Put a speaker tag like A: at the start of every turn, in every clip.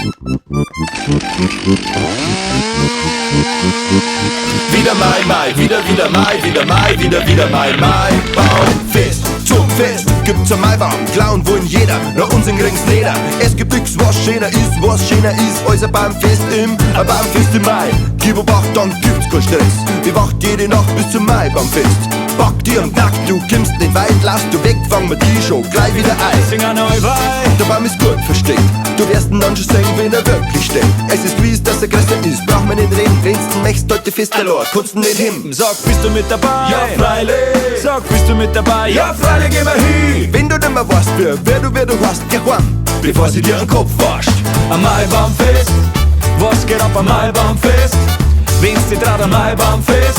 A: Wieder Mai, Mai, wieder, wieder Mai, wieder Mai, wieder, wieder Mai, Mai, Baumfest. Zum Fest gibt's ein Maibaum, klauen wollen jeder, na unseren kriegen's nieder. Es gibt nix, was schöner ist, was schöner ist, als ein Baumfest ein Baumfest im Mai. Gib Obacht, dann gibt's keinen Stress. Wir wacht jede Nacht bis zum Maibaumfest. Pack dir am Nack, du kommst nicht weit, lass du weg, fang wir die schon gleich wieder ein.
B: Sing a Neuweih.
A: Der Baum ist gut versteckt, du wirst ihn dann schon sehen, wenn er wirklich steht. Es ist gewiss, dass er größer ist, braucht man nicht reden, wenn's den möchtest, heute fest verloren, kannst du nicht hin.
B: Sag, bist du mit dabei?
A: Ja, freilich.
B: Sag, bist du mit dabei? Ja, freilich, geh mal hin.
A: Wenn du nimmer weißt, wer du hast, geh heim, bevor sie dir den Kopf wascht.
B: Am Maibaumfest, was geht ab am Maibaumfest? Wenn's dich traut am Maibaumfest,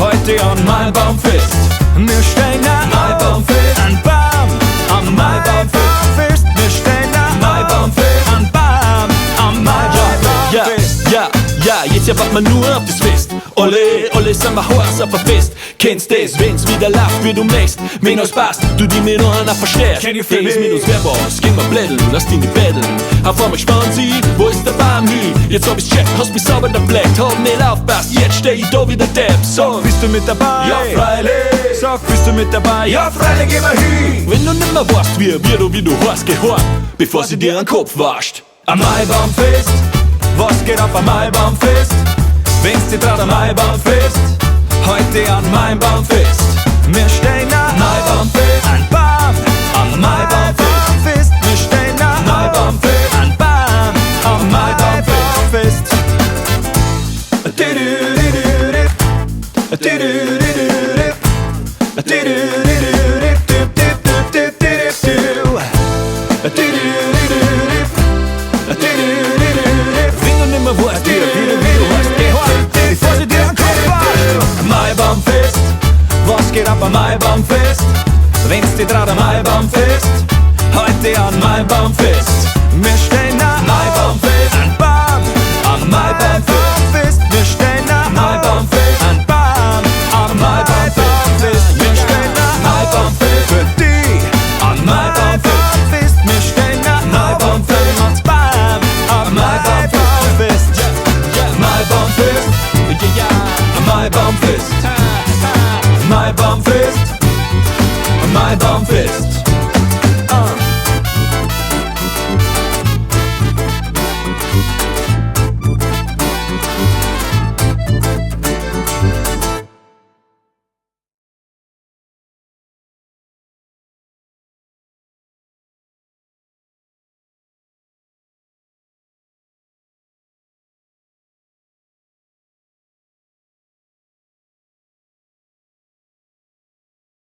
B: heute am Maibaumfest. Wir stehen am Maibaumfest, an Baum, am Maibaumfest. Wir stehen am Maibaumfest, an Baum, am Maibaumfest.
C: Ja, ja, jetzt erwartet man nur auf das Fest. Alle, alle sind wir heiß auf ein Fest. Kennst das, wenn's wieder läuft, wie du möchtest. Wenn alles passt, du die mit einer verstehst.
B: Can you feel
C: Das
B: me?
C: mit uns wer was, geh mal blätteln, lass dich nicht betteln. Auf einmal gespannt sie, wo ist der Baum hin? Jetzt hab ich's checkt, hast mich sauber erbleckt, hab nicht aufpasst, jetzt steh ich da wieder Depp. So,
B: Bist du mit dabei?
A: Ja, freilich.
B: Sag, bist du mit dabei? Ja, freilich, geh mal hin.
C: Wenn du nimmer weißt, wie du heißt, geh heim, bevor sie dir den Kopf wascht.
B: Am Maibaumfest, was geht ab am Maibaumfest? Wenn's dich traut am Maibaumfest, heute an Maibaumfest. Wir stehen am Maibaumfest, an Baum, am Maibaumfest. Wir stehen am Maibaumfest, an Baum, am Maibaumfest.
C: Wenn du nimmer weißt, wie du heißt, geh heim,
B: Bevor sie dir den Kopf wascht. Maibaumfest, was geht ab am Maibaumfest? Wenn's dich traut am Maibaumfest, heute an Maibaumfest. Wir stehen